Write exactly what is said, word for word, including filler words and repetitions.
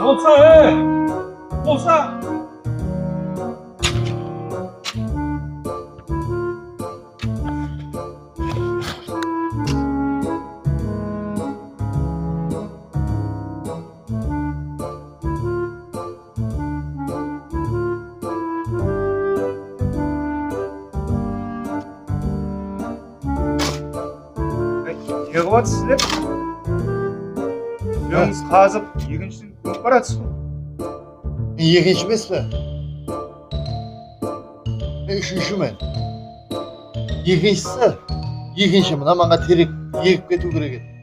Bolsa, e! Bolsa! Ne qılıp atırsız sizler? Birewińiz qazıp, ekinshisin kómip baratırsız ǵoy. Men ekinshi emespen. Men úshinshimen. Ekinshisi, ekinshi mına mańa terek egip ketiw kerek edi.